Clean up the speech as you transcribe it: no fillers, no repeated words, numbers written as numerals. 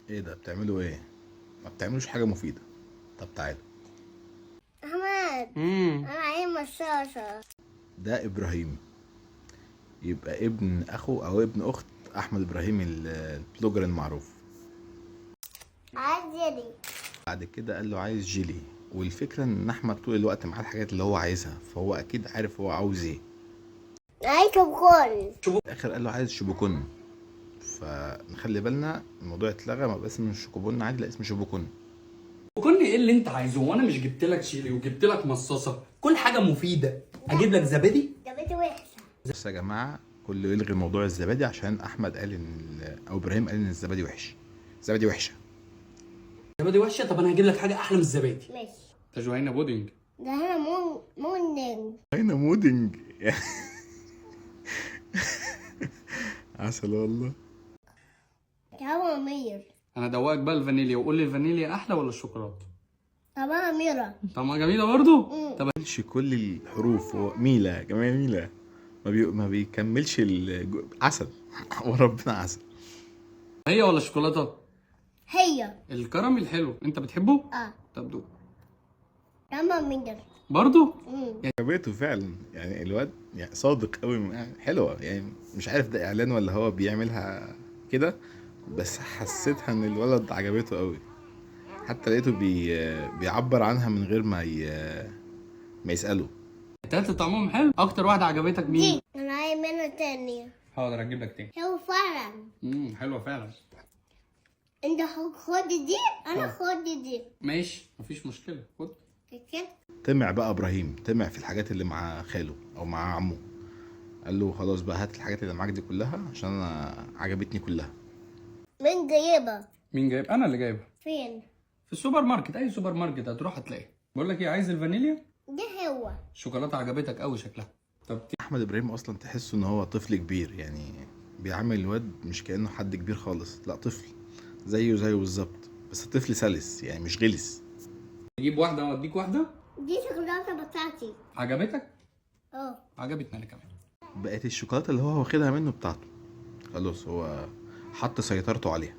ايه ده؟ بتعملوا ايه؟ ما بتعملوش حاجة مفيدة. طب تعالوا. احمد، انا عايز مصاصة. ده ابراهيم، يبقى ابن اخو او ابن اخت احمد ابراهيم ال blogger المعروف. عايز جيلي. بعد كده قال له عايز جيلي. والفكرة ان احمد طول الوقت معاه الحاجات اللي هو عايزها، فهو اكيد عارف هو عاوز ايه. عايز شوكولاتة. في الاخر قال له عايز شوبوكون، فنخلي بالنا الموضوع اتلغى، ما بقى اسمه شوكوبون عادي، لا اسمه شوبوكون. وكل ايه اللي انت عايزه؟ وانا مش جبت لك شيلي وجبت لك مصاصه، كل حاجة مفيدة. اجيب لك زبادي؟ زبادي وحشة. بس يا جماعة كله يلغي موضوع الزبادي، عشان احمد قال ان او ابراهيم قال ان الزبادي وحش. الزبادي وحشة. زبادي وحشة؟ طب انا هجيب لك حاجة احلى من الزبادي. ماشي. ده جهينة بودنج. ده هنا مونينج. هنا مودنج. عسل والله. طعمها أمير. انا ادوقك بقى الفانيليا وقول لي الفانيليا احلى ولا الشوكولاتة؟ طعمها أميرة. طعمها جميلة برضو. طب مش كل الحروف، هو ميلا كمان ميلا ما بيكملش عسل. وربنا عسل. هي ولا الشوكولاتة؟ هي الكراميل حلو، انت بتحبه؟ اه. طب دوق. طعمها أمير. برضو؟ عجبته فعلا، يعني الواد يعني صادق قوي، يعني حلوة، يعني مش عارف ده اعلان ولا هو بيعملها كده، بس حسيتها ان الولد عجبته قوي، حتى لقيته بيعبر عنها من غير ما يسأله. التلاتة طعمهم حلو. اكتر واحدة عجبتك مين؟ دي انا عايز منها تاني. حاضر هجيب لك تاني. حلو فعلا. حلوة فعلا. انت خد دي، انا خد دي. ماشي مفيش مشكلة، خد. كده. طمع بقى ابراهيم، طمع في الحاجات اللي مع خاله او مع عمه، قال له خلاص بقى هات الحاجات اللي معاك دي كلها عشان انا عجبتني كلها. مين جايبها؟ مين جايب؟ انا اللي جايبها. فين؟ في السوبر ماركت، اي سوبر ماركت هتروح هتلاقيها. بقول لك ايه، عايز الفانيليا؟ دي هو. الشوكولاتة عجبتك قوي شكلها. طب احمد ابراهيم اصلا تحسه ان هو طفل كبير، يعني بيعامل الواد مش كانه حد كبير خالص، لا طفل زيه زيه بالظبط، بس طفل سلس يعني مش غلس. تجيب واحدة واديك واحدة؟ دي شوكولاتة بتاعتي. عجبتك؟ اه عجبتني انا كمان. بقت الشوكولاتة اللي هو واخدها منه بتاعته، خلاص هو حط سيطرته عليها.